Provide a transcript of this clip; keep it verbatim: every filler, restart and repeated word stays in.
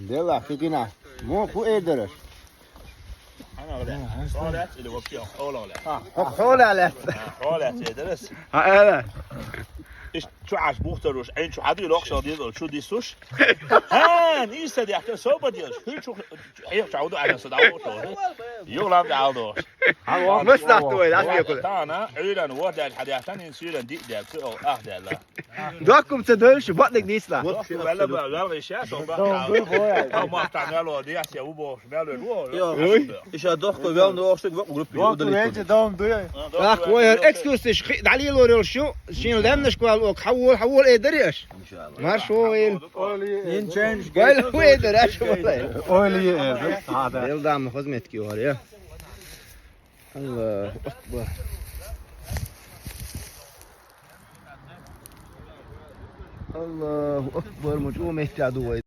Делахь, хи гина. Мо хӀу эр дара? Хьан алара? Хьо лаьцна или вообще хьо лаьцна? Хьо лаьцна. Хьо лаьцна эр дара? Хьан алара? Иш чу Ӏаш бухтаруш, Ӏин чу хьади лохшал дезал, чу дисуш. Хьан, иса дяхка соба дезаш. Хил чу хьех чавду ана сада. Йо лам да алдо. Мас лахт вай, лахт вай куле. Тана, Ӏуьйран вор дал хьадяхтан, ин сиран ди дал, цу ах дал. Доккум ца дойш, батник дисла. Вала ба, вала иша, со ба. Ма та мяло ди, ася у бо, мяло во. Йо, иша дохко вял но охшик вак группи. Дохко венче дом дуй. Так, вай экскурсиш хи дали лорел шу, шин лемнаш квал ок, хавол, хавол э дареш. Иншалла. Маршо ил. Ин ченж. Вай вай дареш вай. Ойли э, ада. Ил дам хозметки вар я. Аллаху акбар. Аллаху акбар, мучу метта дуй.